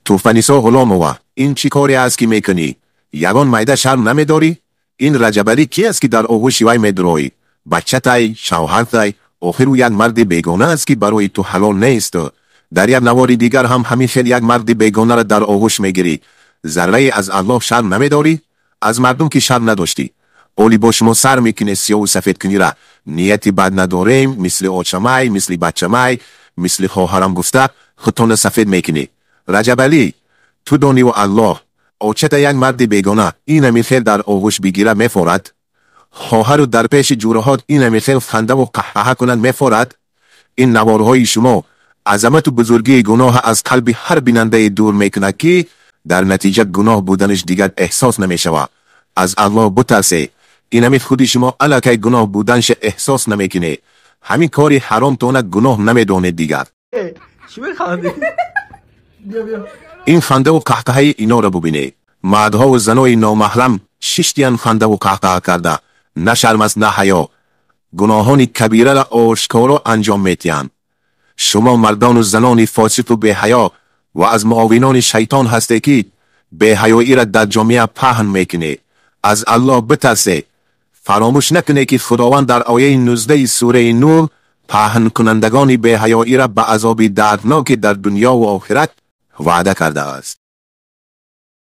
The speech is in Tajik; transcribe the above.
Туҳфанисо Ғуломова, ин чӣ коре аст, ки мекунӣ? Ягон майда шарм намедорӣ? Ин Раҷабалӣ ки аст, ки дар оғӯши вай медуроӣ? Бачатай, шавҳартай? Охир ӯ як марди бегона аст, ки барои ту ҳалол нест. Дар як навори дигар ҳам ҳамин хел як марди бегонаро дар оғӯш мегирӣ. Заррае аз Аллоҳ шарм намедорӣ? Аз мардум ки шарм надоштӣ. Оли бо шумо сар мекунед сиёҳу сафедкуниро. Нияти бад надорем, мисли очамай, мисли бачамай, мисли хоҳарам гуфта, худтонро сафед мекунӣ. Раҷабалӣ, ту дониву Аллоҳ, очата як марди бегона инами хел дар оғӯш бигира, мефорад? Хоҳару дар пеши ҷураҳот инами хел хандаву қаҳқаҳа кунад, мефорад? Ин наворҳои шумо азамату бузургии гуноҳа аз қалби ҳар бинандае дур мекунад, ки дар натиҷа гуноҳ буданаш дигар эҳсос намешавад. Аз Аллоҳ бутарсе. Инами худи шумо аллакай гуноҳ буданша эҳсос намекунед. Ҳамин кори ҳаромтона гуноҳ намедонед дигар. Чӣ механдӣ? Ин хандаву қаҳқаҳаи иноро бубинед. Мардҳову занои номаҳрам шиштиян хандаву қаҳқаҳа карда. На шарм аст, на ҳаё. Гуноҳони кабираро ошкоро анҷом метиҳанд. Шумо мардону занони фосиқу беҳаё ва аз муовинони шайтон ҳастед, ки беҳаёиро дар ҷомеа паҳн мекунед. Аз Аллоҳ битарсед. Фаромӯш накунед, ки Худованд дар ояи 19-и сураи Нур паҳнкунандагони беҳаёиро ба азоби дардноке дар дунёву охират ваъда кардааст.